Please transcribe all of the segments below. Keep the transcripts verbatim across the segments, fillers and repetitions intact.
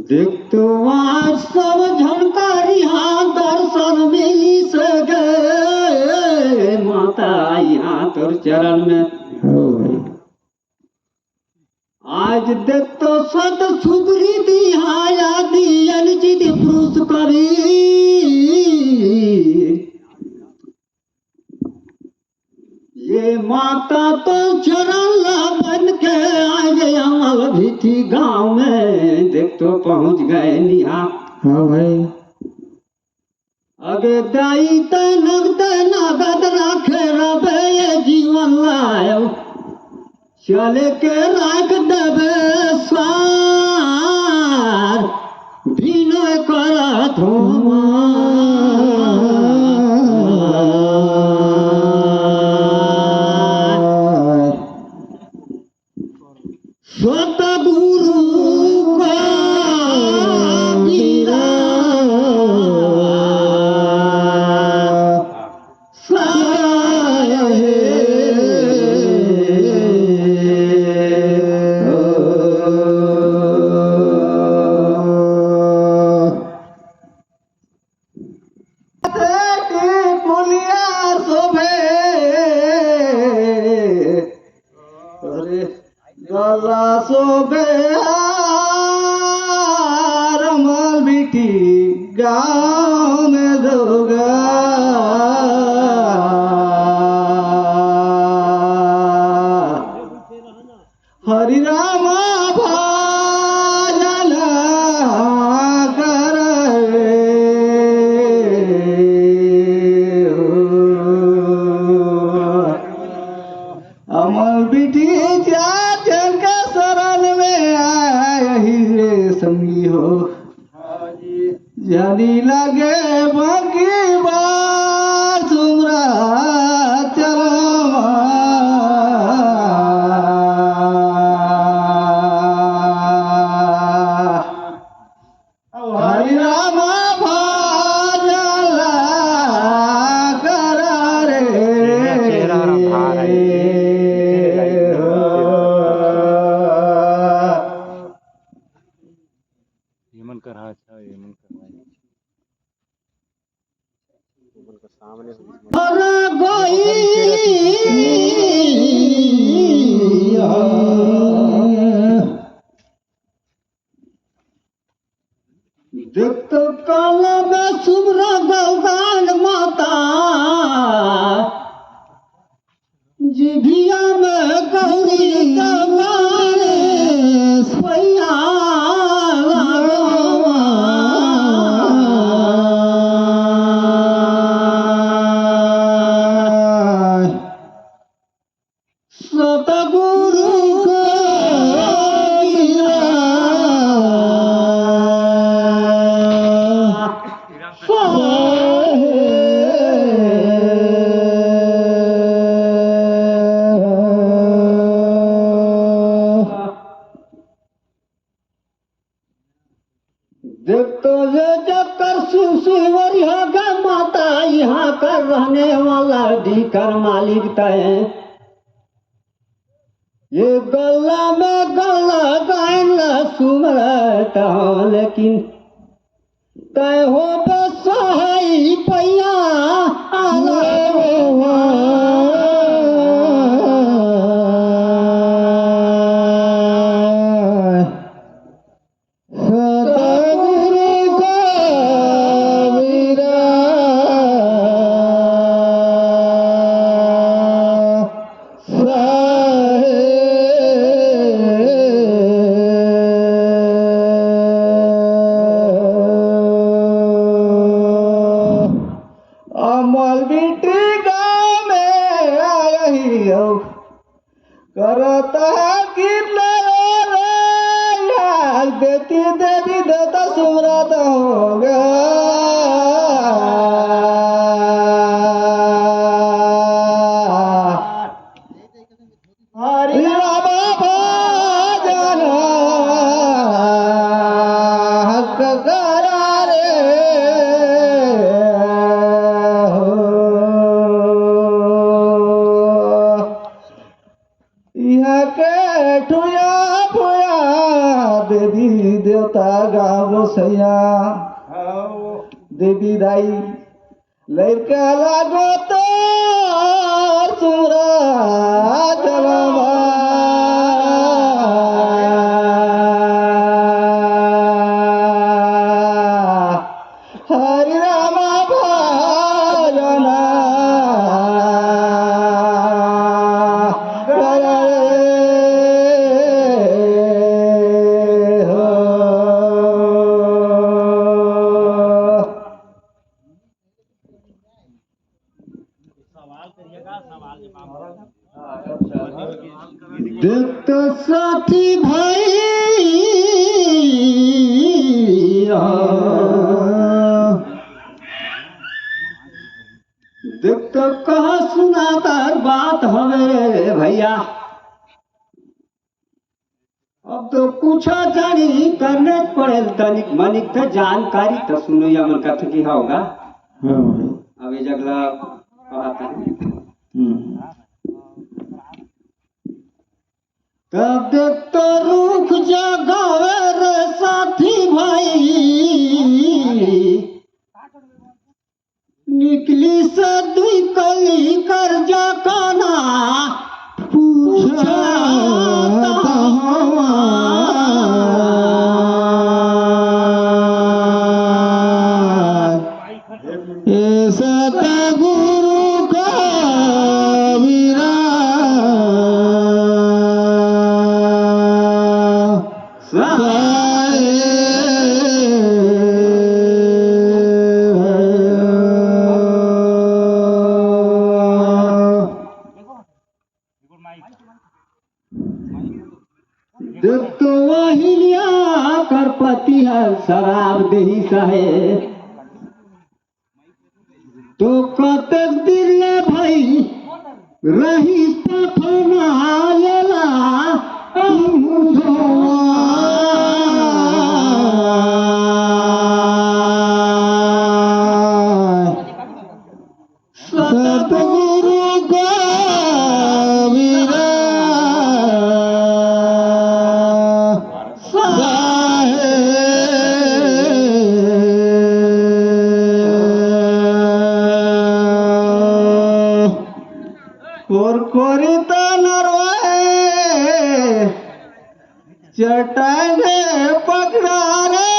देख तो आज सब झन करिहा दर्शन मिलिस गे माता, इहाँ तोर चरण में। हो भाई। आज देख तो सत सुधरी दिहा या दियन चित पुरुष कबीर। ये माता तो चरण ला बन के आज अमल भीठी गाँव में देख तो पहुँच गए निहा। हाँ भाई। अगे दाई तै नगद नगद राखे रबे ये जीवन लायो। चले के राख देबे सार, विनय करत हो। सतगुरु का पीरा पुलिया शोभे, अरे गला शोभे हार, अमल बिटी गाँव में दोगा। हरि राम भजन करे। अमल बिटिया जन के शरण में आही रे संगी हो। जनी लगे बाकी बार सुमरा चलवा। हरि राम भजन कर रे। चेहरा, चेहरा धार है। ये मन कर, हाँ, अच्छा, ये मन कर, हाँ। हर गई देख तो काला में सुमरा गौगान माता। जिभिया में गौरी जवान सोइया लागवा। सतगुरु कबीरा। देख तो ये जब कर सुसुवरिया गा माता, यहाँ कर रहने वाला ढीकर मालिक तय। ये गला में गला गायन ला सुमरत हो, लेकिन तय हो बे सहाय पैया आला। सतगुरु कबीरा साहेब। अमल बिटी गाँव में आही हो। करत हा किन्नर रे, याद देती देवी देवता सुमरत होगा। हरि राम भजन हक करा रे हो। इहाँ के ठुया फुया देवी देवता गाँव गोसैया, देवी दाई लइका लागो तोर सुमरा चलवा। हरि राम भजना करे हो। देख तो साथी भाई, देख तो कहा सुनाकर बात हवे रे भैया। अब तो पूछा जानी करने पड़ेल तनिक मनिक त जानकारी त सुनो या मन कथे की होगा। हाँ भाई। अब ये जगला कहा था। हम्म। तब देख तो रुख जगावे रे साथी भाई, निकली से दुई कली कर जा काना पूछा पूछा त हवा। ए सतगुरु कबीरा साहेब। देख तो वाहिनिया कर पति ह शराब देही साहेब। तो कतेक दिन ले भाई रही सपना लेला मुझवा। सतगुरु कबीरा साहेब। कोरकोरी त नरवाए चट्टान पकड़ा रे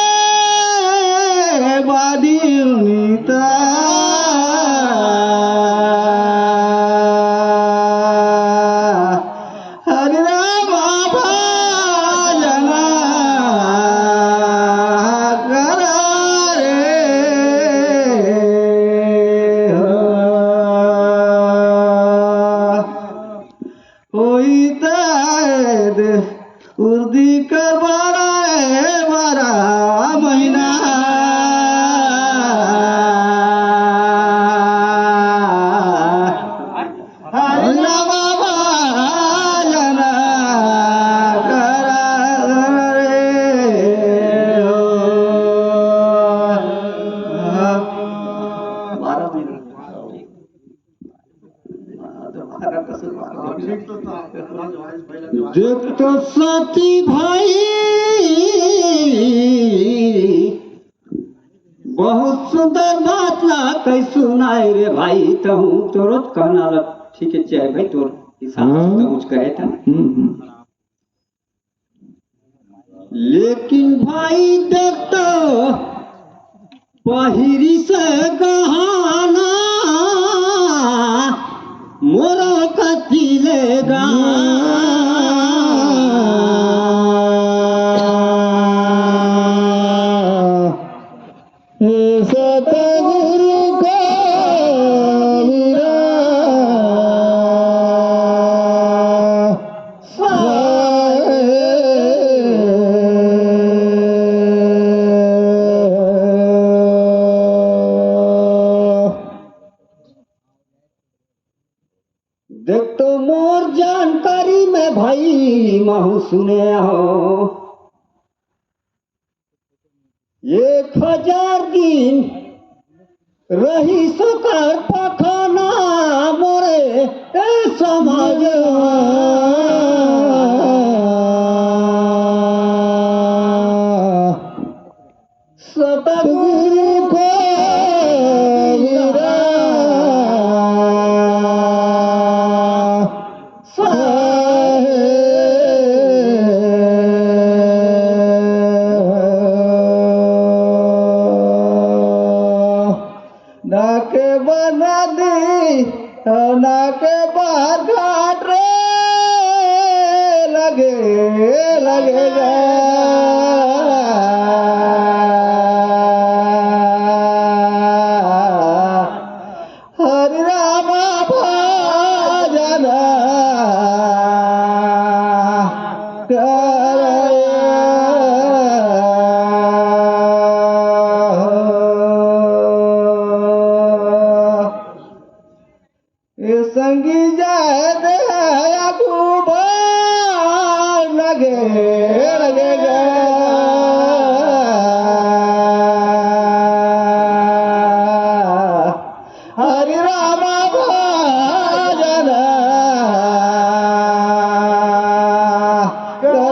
बादी उनीता। हरे राम भजना करा रे हो। होई त उर्दी कर बारा ए बारा महीना। हरि नाम भजना करा रे हो। बारा महीना। देख तो साथी भाई, बहुत सुंदर बात ला कही सुनाए रे भाई। तहूँ तोरो कहना ला ठीक है, चाहे भाई तोर हिसाब से हाँ। तो कुछ कहे था। हम्म, हम्म। लेकिन भाई देख तो पहिरी से गहाना मोर कति ले गा। हे सतगुरु कबीरा साहेब। देख तो मोर जानकारी में भाई महू सुने हो, एक हजार दिन रही सोकर पखाना मोरे ए समाज। घाट रे लगे, लगे गा। हरि राम भजन कर। ए संगी जाय दे आगू बार लगे, लगे गा। हरि राम भजन कर।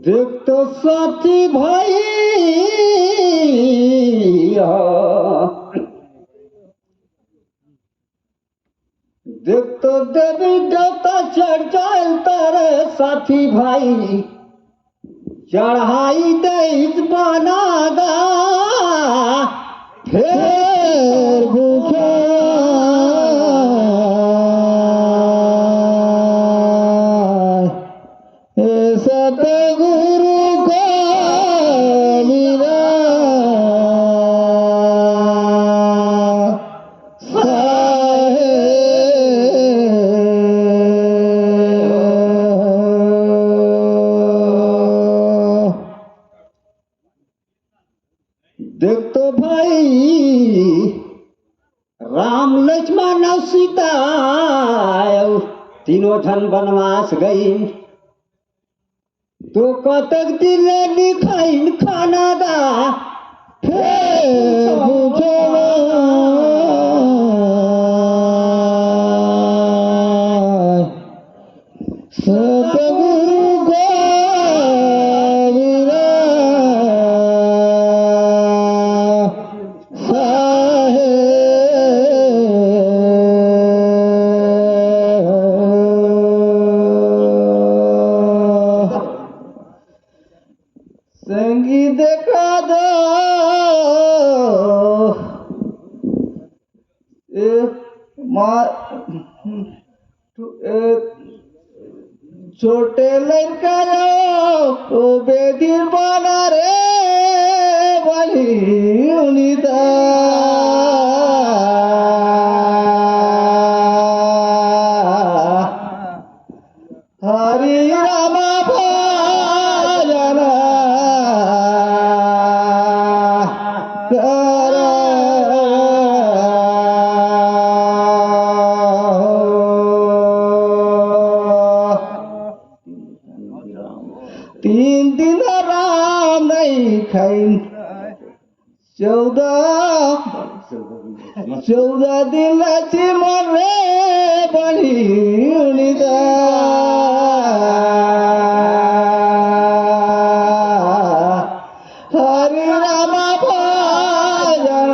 देख तो साथी भाई, देख तो देवी देवता चढ़ जाए तारे साथी भाई, चढ़ाई दे इस बनादा फेर बुझा। ए सतगुरु कबीरा साहेब। देख तो भाई, राम लक्ष्मण अउ सीता अउ तीनों झन बनवास गई, तो कतक दिन ले नी खाइन खाना गा, फेर बुझो। सतगुरु कबीरा साहेब। संगी देखा दो ए मा ए छोटे लड़का लो, ओ बेदिन बना रे बनी उनिता। हरि राम भजन कर। तीन दिन राम नहीं खाइन, चौदह, चौदह दिन लक्ष्मण रे बनी उनिता। हरि राम भजन कर।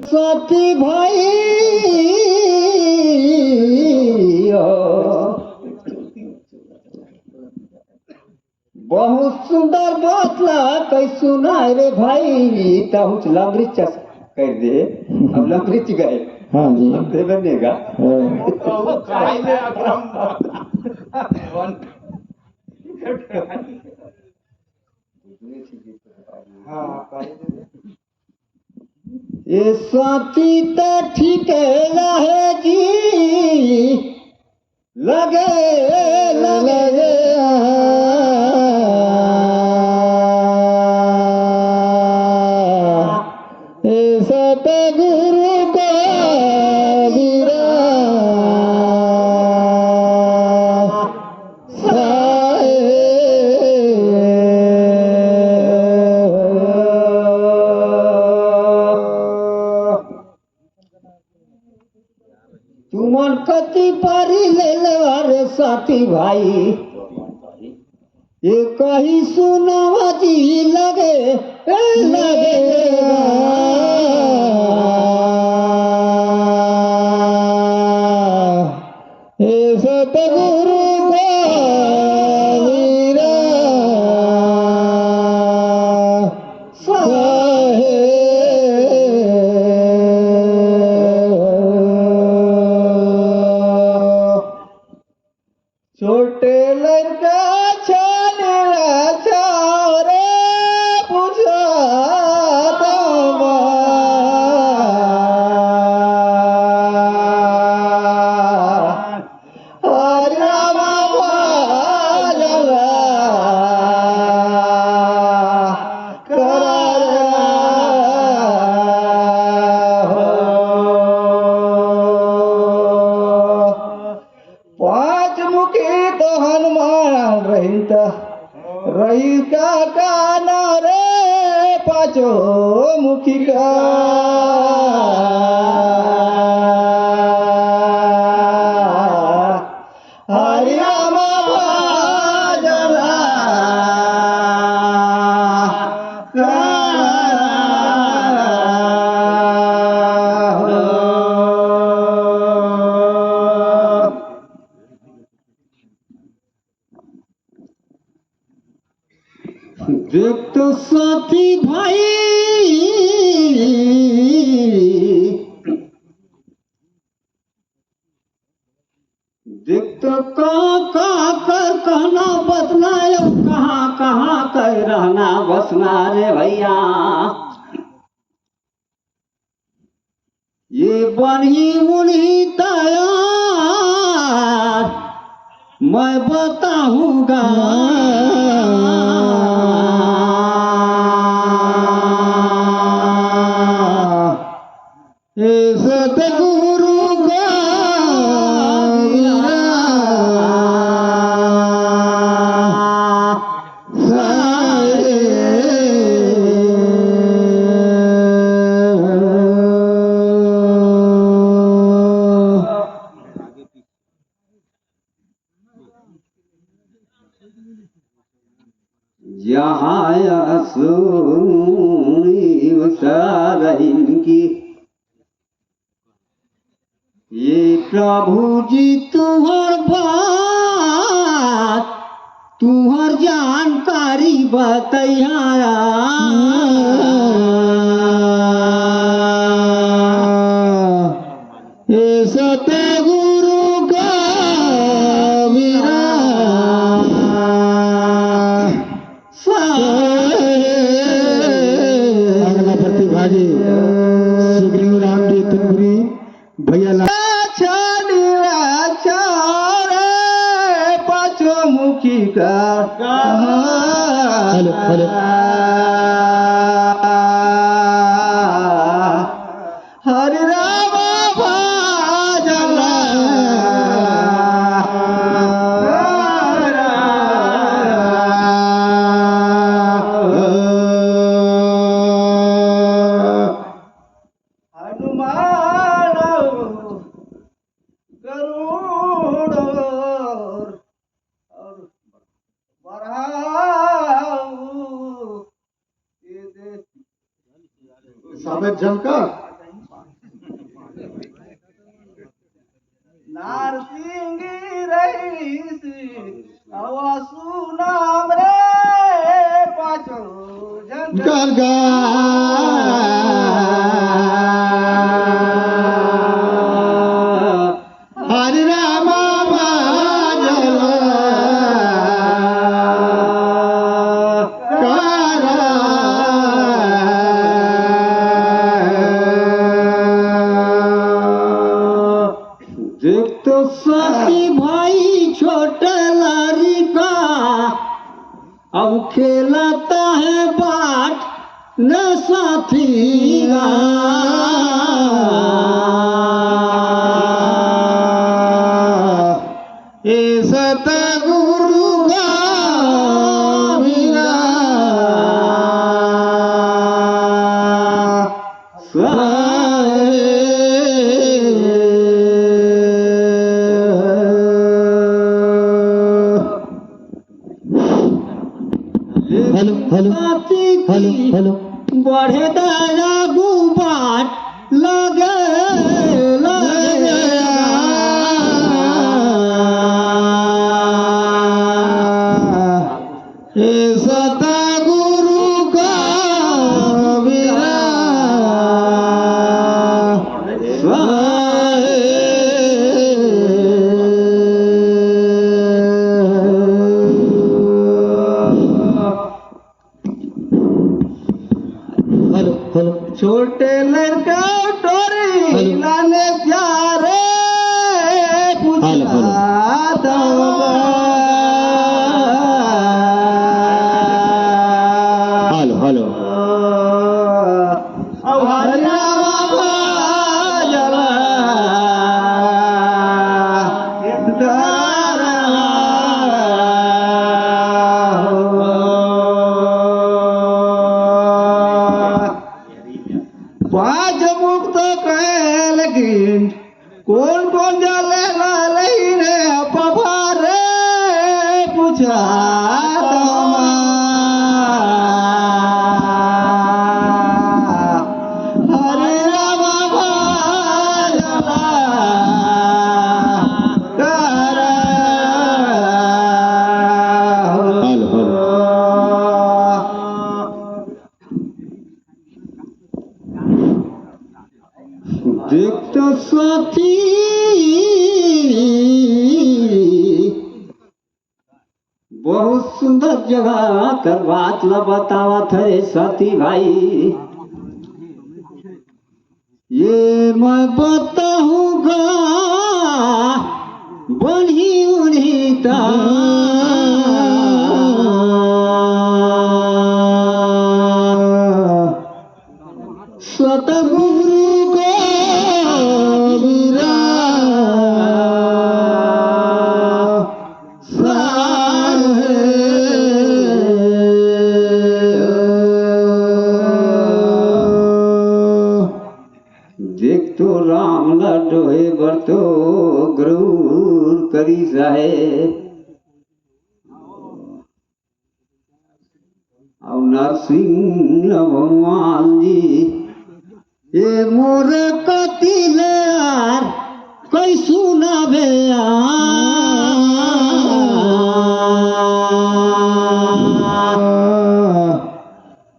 साथी भाई, बहुत सुंदर बात ला कहि सुनाय रे भाई, तहुच लंगरी चस कर दे। अब लंगरी च गए। हाँ जी। अब देवे नेगा। हाँ। हाँ, ये साथी त ठीक रहे जी, लगे, लगे। ए सतगुरु कबीरा साहेब। तुमन कति पारी ले लेवा रे साथी भाई। ये कही सुनावा जी लगे, ए लगे। ए सतगुरु का वीरा साहेब। छोटे लड़का छानरा छावरे बुझात बा। हरि राम भजन करार हो। पाँच मुखी तो हनुमान रहिन त रहिस का काना रे पाँचो मुखी का। हरि राम भजन हो। देख तो साथी भाई, देख तो का का कर कहना बसना, अउ कहाँ कहाँ कर रहना बसना रे भैया। ये बनही मुनही तैयार, मैं बताऊंगा। ए सतगुरु का वीरा साहेब। जहाँ सुनी उचारन की, ये प्रभु जी तुहर बात, तुहर जानकारी बतैया। ए सतगुरु का वीरा साहेब। अगला प्रतिभागी सुग्रीव राम जी तुमरी भैया ला। छानिया चारे पाँचों मुखी का। Hello, hello. हरि राम भजन। हनुमान गरुड़ और बरहा। समेत झन का। नारसिंह रहीस अउ सुनाम रे पाँचो झन का। गरगा। हरि राम भजन करा। देख तो साथी भाई छोटे लड़का अब खेलता है बाट न साथी। ए सतगुरु का वीरा साहेब। Hello, hello, hello. बढ़े दया गुबाट लगे, लगे। हे सतगुरु कबीरा साहेब। Hello, hello. छोटे लड़का टोरी हेलो। लाने प्यारे हेलो, हेलो। पूछता होगा। Hello, hello. अब हरि राम भजन पाँच मुख तो कहे, लेकिन कौन कौन जले लालही रे पवार रे पूछा तो हरि राम भजन कर। Hello, hello. देख तो साथी, बहुत सुंदर जगह कर बात ल बतावत हे साथी भाई। ये मैं बताहूँ गा, बनही उनही ता। सतगुरु कबीरा साहेब। देख तो राम ला डोहे बर तो गरूर करिस हे। अउ नरसिंह भगवान जी, ए मोर कति ले यार, कइसुन बे यार।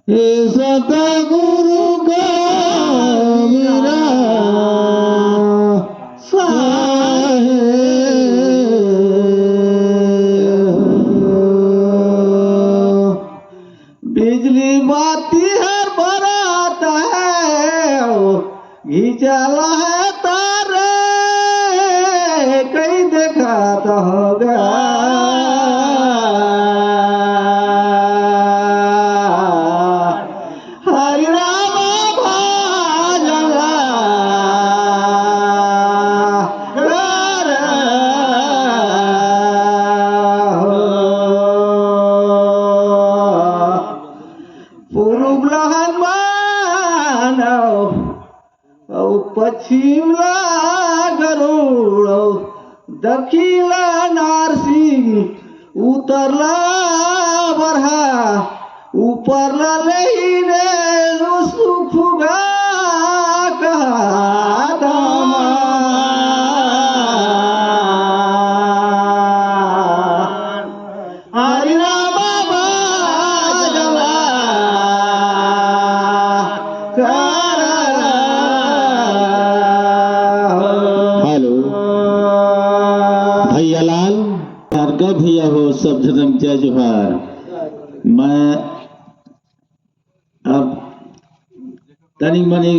हे सतगुरु कबीरा साहेब। बिजली बाती हर बरत हे, घिचल हे तार, कई देखत होगा। हरि राम भजन कर। पूरब ल हनुमान अउ पश्चिम ल गरुड़ अउ दक्षिण ल नारसिंह, उत्तर ल बरहा, ऊपर ल लेहिने सुखुगा कहा दामा। हरि राम भजन कर। हेलो। भैया लाल, भार्गव भैया हो, सब झन जय जोहार। मैं अब तनी मनी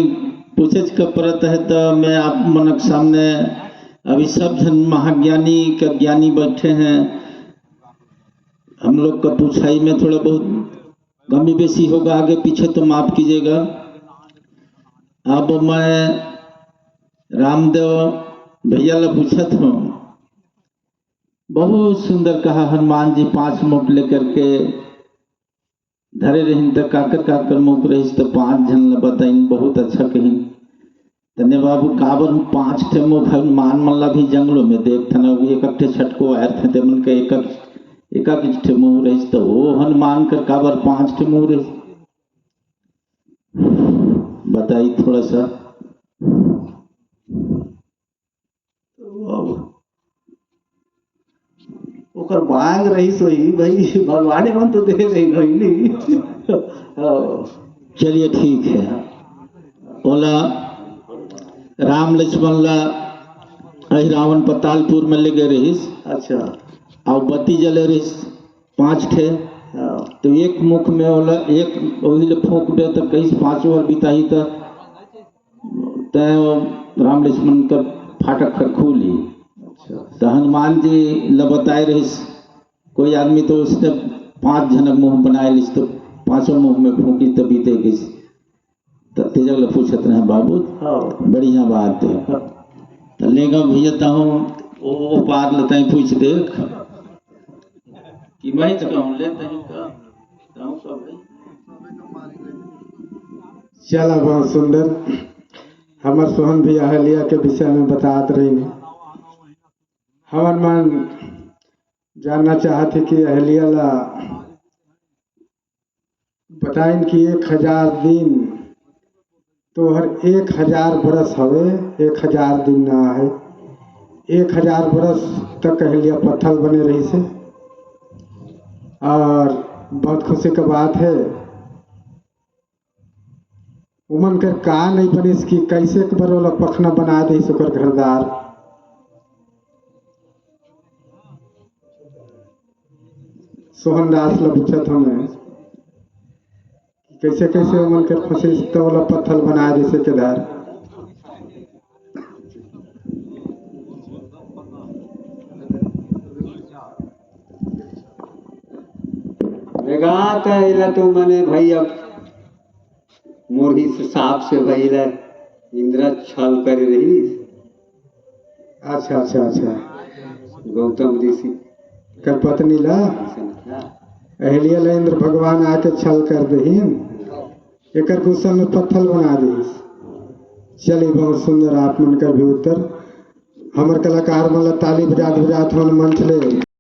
पूछे के परत हे, तो मैं आप मन के सामने, अभी सब झन महाज्ञानी के ज्ञानी बैठे हैं, हम लोग का पूछाई में थोड़ा बहुत कमी बेसी होगा, आगे पीछे तो माफ कीजिएगा। अब मैं रामदेव भैया ला पूछत हूँ, बहुत सुंदर कहा हनुमान जी पांच मुख लेकर के धरे रहिन त काकर काकर मुख रहिस त पांच झन ल बताइन, बहुत अच्छा कहिन। तने बाबू काबर पांच ठे मुख हनुमान मन ला भी जंगलों में देखथन, अउ एक ठे छटको आयर थे, ते मन के एक एकाक ठे मुंह रहिस, त वो हनुमान कर काबर पांच ठे मुंह रहिस? बताई थोड़ा सा। तो अब ओकर मांग रहिस होही भाई, भगवान मन तो दे रहिन होही नहीं। हाँ। चलिए, ठीक है। ओला राम लक्ष्मण ला अहि रावण पतालपुर में ले गए रहिस। अच्छा। अउ बत्ती जले रहिस पांच ठे। हाँ। तो एक मुख में ओला, एक ओही ले फूंक दे, तो कहीं पांचों ओर बिताही, तो तय राम लक्ष्मण का फाटक हर खुली। अच्छा। तो हनुमान जी ल बताए रहिस, कोई आदमी तो उसने पांच झनक मुंह बनाए लिस, तो पांचों मुंह में फूंकी, तभी दे गइस। त तेजक ल पूछत रहे, "बाबू, हाँ। बढ़िया बात है।" त लेगा भैया, तहूँ ओ, ओ पार ल तैं पूछ देख कि मैं तो कहूँ ले तैं का, तहूँ का भाई। चला, बहुत सुंदर। हमर सोहन भी अहल्या के विषय में बतात रहिन। हमन मन जानना चाहत हे कि अहल्या ला बताइन कि एक हजार दिन तोहर एक हजार बरस हवे, एक हजार दिन ना हे। एक हजार बरस तक अहल्या पत्थल बने रहिस हे। और बहुत खुशी का बात है, उमन कर का नहीं बनिस कि कैसे एक बार ओला पखना बना दिस ओकर घरदार। सोहन दास ला पूछत हमें कि कैसे कैसे उमन कर फंसिस त ओला पत्थल बना दिस के धार। बेगा त एला तो मने भाई अब मोर हिसाब से भइला इंद्रा छल करे रहिस। अच्छा, अच्छा, अच्छा। गौतम ऋषि कर पत्नी ला, अहल्या ला इंद्र भगवान आके छल कर देहिन। एकर गुस्सा में पत्थल बना देहिस। चली, बहुत सुंदर आप मन कर भी उत्तर। हमर कलाकार मन ला ताली बजात बजात हमन मंच ले